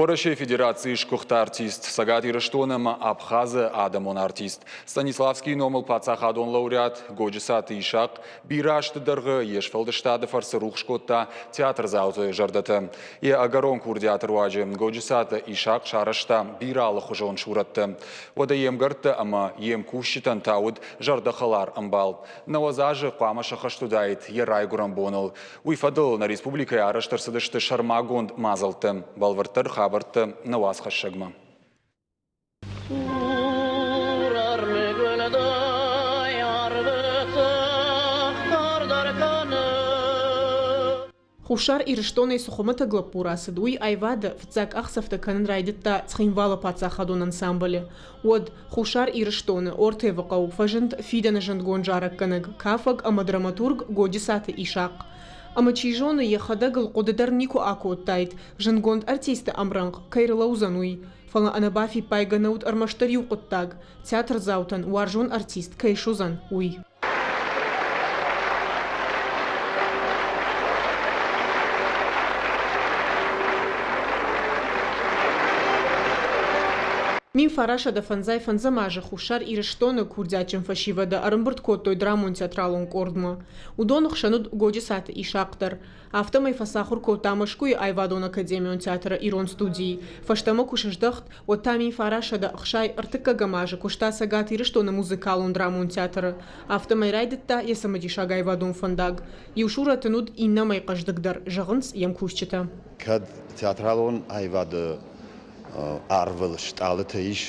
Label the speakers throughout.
Speaker 1: Уӕрӕсейы Федерацийы сгуыхт артист, Цӕгат Ирыстон ӕмӕ Абхазы адӕмон артист, Станиславскийы номыл паддзахадон лауреат Годжысаты Исахъ бирӕ азты дӕргъы йе сфӕлдыстады фӕрцы рухс кодта театрдзауты зӕрдӕтӕ. Йӕ ӕгӕрон курдиаты руаджы Годжысаты Исахъ сарӕзта бирӕ алыхуызон сурӕттӕ. Уӕдӕ йе мгӕрттӕ ӕмӕ йе мкусджытӕн та уыд зӕрдӕхӕлар ӕмбал. 90 азы хъуамӕ сӕххӕст уыдаид йӕ райгуырӕн боныл. Уый фӕдыл нӕ республикӕйы арӕзт ӕрцыдысты сӕрмагонд мадзӕлттӕ, бӕлвырддӕр хабӕрттӕ нӕ уацхӕссӕгмӕ.
Speaker 2: Хуссар Ирыстонӕй цы хуымӕтӕг лӕппу рацыд, уый аивады фыццаг къахдзӕфтӕ кӕнын райдыдта Цхинвалы паддзахадон ансамблы. Уӕд Хуссар Ирыстоны Ортевы хъӕу фӕзынд фидӕны зындгонд зарӕггӕнӕг, кафӕг ӕмӕ драматург Годжысаты Исахъ. Ӕмӕ чи зоны, йӕхӕдӕг ыл хъуыды дӕр никуы акодтаид, зындгонд артисты ӕмрӕнхъ кӕй рлӕудзӕн, уый. Фӕлӕ ӕнӕбафиппайгӕ нӕ уыд ӕрмӕстдӕр иу хъуыддаг – театрдзаутӕн уарзон артист кӕй суыдзӕн, уый. 1955 азы Хуссар Ирыстоны курдиатджын фӕсивӕды ӕрӕмбырд кодтой драмон театралон къордмӕ. Уыдоны хсӕн уыд Годжысаты Исахъ дӕр. Афтӕмӕй фӕцахуыр кодта Мӕскуыйы аивадон академион театры ирон студийы. Фӕстӕмӕ куы сыздӕхт, уӕд та 1963 азы куыста Цӕгат Ирыстоны музыкалон-драмон театры. Афтӕмӕй райдыдта йӕ цымыдисаг аивадон фӕндаг. Иу сурӕт ын уыд иннӕмӕй хъӕздыгдӕр, зӕгъынц йе мкусджытӕ.
Speaker 3: Кӕд театралон аивады арвыл стъалытӕ ис,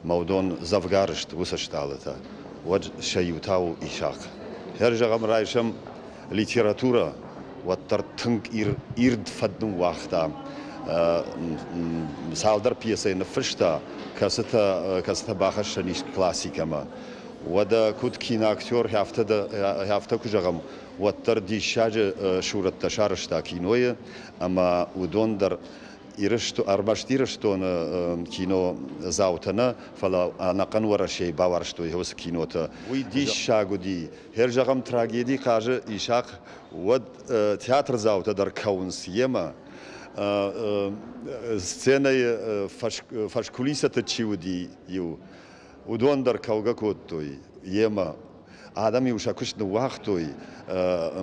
Speaker 3: мӕ уыдон дзӕвгар сты уыцы стъалытӕ, уӕд сӕ иу та у Исахъ. Хӕр зӕгъӕм, райсӕм литературӕ, уӕддӕр тынг ирд фӕд ныууагъта. Цалдӕр пьесӕйы ныффыста, кӕцытӕ, кӕцытӕ бахӕссӕн ис классикӕмӕ. Уӕдӕ куыд киноактер, афтӕ куы зӕгъӕм, уӕддӕр диссаджы сурӕттӕ сарӕзта кинойы, ӕмӕ уыдон дӕр ӕрмӕст Ирыстоны кинодзаутӕ нӕ, фӕлӕ ӕнӕхъӕн Уӕрӕсейы бауарзтой уыцы кинотӕ. Уый диссаг уыди. Хер зӕгъӕм, трагеди хъазы Исахъ, уӕд театрдзаутӕ дӕр кӕуынц йемӕ. Сценӕйы фӕскулисӕты чи уыди иу, уыдон дӕр кӕугӕ кодтой йемӕ. Адӕм-иу сӕ куыст ныууагътой,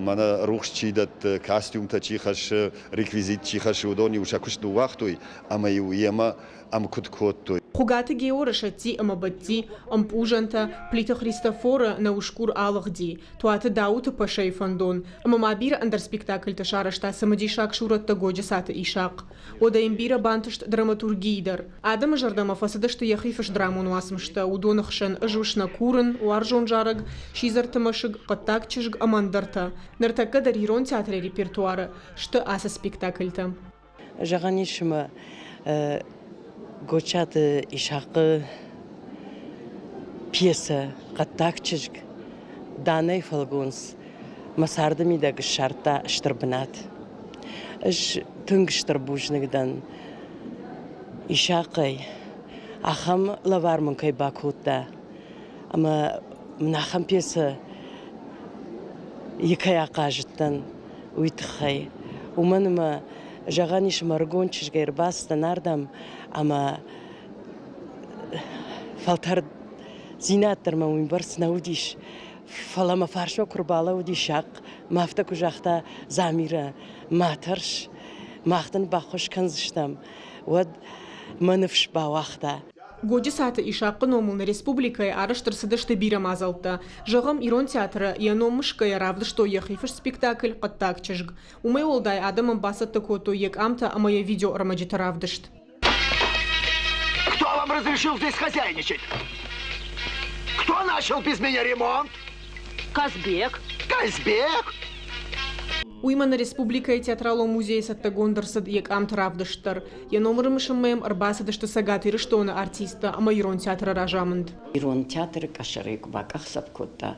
Speaker 3: мӕнӕ рухс чи дӕтты, костюмтӕ чи хӕссы, реквизит чи хӕссы, уыдон-иу сӕ куыст ныууагътой ӕмӕ-иу йемӕ ӕмкуыд кодтой.
Speaker 2: Хуыгаты Георы Сӕтти ӕмӕ Бӕтти, ӕмпъузӕнтӕ, Плиты Христофоры Нӕ усгур алыгъди, Туаты Дауыты Пӕсӕйы фӕндон ӕмӕ ма бирӕ ӕндӕр спектакльтӕ сарӕзта цымыдисаг сурӕттӕ Годжысаты Исахъ. Уӕдӕ йын бирӕ бантыст драматургийы дӕр. Адӕмы зӕрдӕмӕ фӕцыдысты йӕхи фыст драмон уацмыстӕ, уыдоны хсӕн «Ӕз ус нӕ курын», «Уарзон зарӕг», «Сидзӕрты мӕсыг», «Хъӕддаг чызг» ӕмӕ ӕндӕртӕ. Ныртӕккӕ дӕр ирон театры репертуары сты ацы спектакльтӕ.
Speaker 4: Зӕгъӕн ис, ӕмӕ Гочаты Исахъы пьесӕ «Хъӕддаг чызг» Данӕйы фӕлгонц мӕ царды мидӕг ссардта стыр бынат. Ӕз тынг стыр бузныг дӕн Исахъӕй, ахӕм лӕвар мын кӕй бакодта ӕмӕ мын ахӕм пьесӕ кӕй ахъазыдтӕн, уый тыххӕй. Уымӕн ӕмӕ, зӕгъӕн ис, мӕ ӕрыгон чызгӕй ӕрбацыдтӕн ардӕм ӕмӕ фӕлтӕрддзинад дӕр мӕм уыйбӕрц нӕ уыдис. Фӕлӕ мӕ фарсмӕ куы рбалӕууыди Сахъ, мӕ афтӕ куы загъта Замирӕ, ма тӕрс, мах дын баххуыс кӕндзыстӕм, уӕд мӕ ныфс бауагъта.
Speaker 2: Годжысаты Исахъы номыл нӕ республикӕйы арӕзт ӕрцыдысты бирӕ мадзӕлттӕ. Зӕгъӕм, ирон театры йӕ ном мысгӕйӕ равдыстой йӕхи фыст спектакль «Хъӕддаг чызг». Уымӕй уӕлдай адӕмӕн бацӕттӕ кодтой йӕ къамтӕ ӕмӕ йӕ видеоӕрмӕджыты равдыст.
Speaker 5: Кто вам разрешил здесь хозяйничать? Кто начал без меня ремонт?
Speaker 6: Казбек.
Speaker 5: Казбек?
Speaker 2: Уыимӕ нӕ республикӕйы театралон музейы цӕттӕгонд ӕрцыд йӕ къамты равдыст дӕр. Йӕ номыры мысынмӕ йӕм ӕрбацыдысты Цӕгат Ирыстоны артисттӕ ӕмӕ Ирон театры разамынд.
Speaker 7: Ирон театры къӕсӕрӕй куы бакъахдзӕф кодта,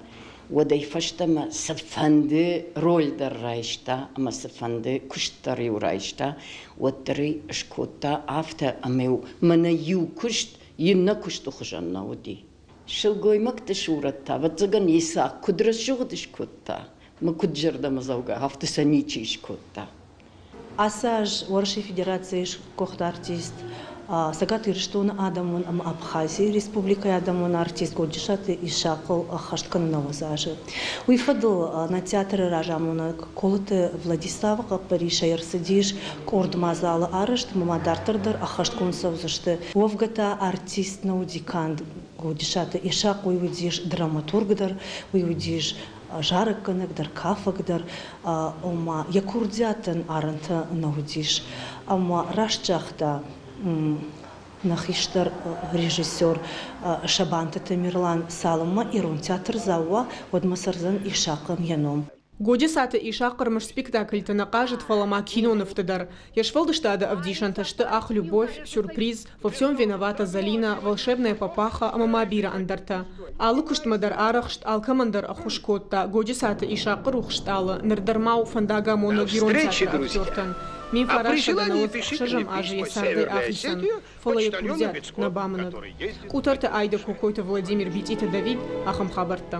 Speaker 7: уӕдӕй фӕстӕмӕ цыфӕнды роль дӕр райста ӕмӕ цыфӕнды куыст дӕр-иу райста, уӕддӕр ӕй скодта афтӕ, ӕмӕ-иу мӕнӕ иу куыст иннӕ куысты хуызӕн нӕ уыди. Сылгоймӕгты сурӕт та, ӕвӕццӕгӕн, Исахъ куыд рӕсугъд скодта, мӕ куыд зӕрдӕмӕдзӕугӕ, афтӕ сӕ ничи скодта.
Speaker 8: Ацы аз Уӕрӕсейы Федерацийы сгуыхт артист, Цӕгат Ирыстоны адӕмон ӕмӕ Абхазийы Республикӕйы адӕмон артист Годжысаты Исахъыл ӕххӕст кӕны 90 азы. Уый фӕдыл нӕ театры разамонӕг Колыты Владиславы хъӕппӕрисӕй ӕрцыдис къорд мадзалы арӕзт ӕмӕ ма дарддӕр дӕр ӕххӕстгонд цӕудзысты. Уӕвгӕ та артист нӕ уыди канд Годжысаты Исахъ, уый уыдис драматург дӕр, уый уыдис зарӕггӕнӕг дӕр, кафӕг дӕр, ома йӕ курдиатӕн арӕнтӕ нӕ уыдис. Ӕмӕ раст загъта нӕ хистӕр режиссер Сабанты Тамерлан, цалынмӕ ирон театрдзау уа, уӕдмӕ цӕрдзӕн Исахъӕн йӕ ном.
Speaker 2: Годжысаты Исахъ ӕрмӕст спектакльты нӕ хъазыд, фӕлӕ ма кинонывты дӕр. Йе сфӕлдыстады ӕвдисӕнтӕ сты Ах, любовь, Сюрприз, Во всем виновата Залина, Волшебная папаха ӕмӕ ма бирӕ ӕндӕртӕ. Алы куыстмӕ дӕр арӕхст, алкӕмӕн дӕр ӕххуыс кодта Годжысаты Исахъы рухс стъалы, ныр дӕр ма у фӕндагамонӕг ирон театры актертӕн. 1996 азы йӕ цардӕй ахицӕн, фӕлӕ йӕ курдиат нӕ бамынӕг. Къутӕрты Айда Кокойты Владимир Битъиты Давид, ахӕм хабӕрттӕ.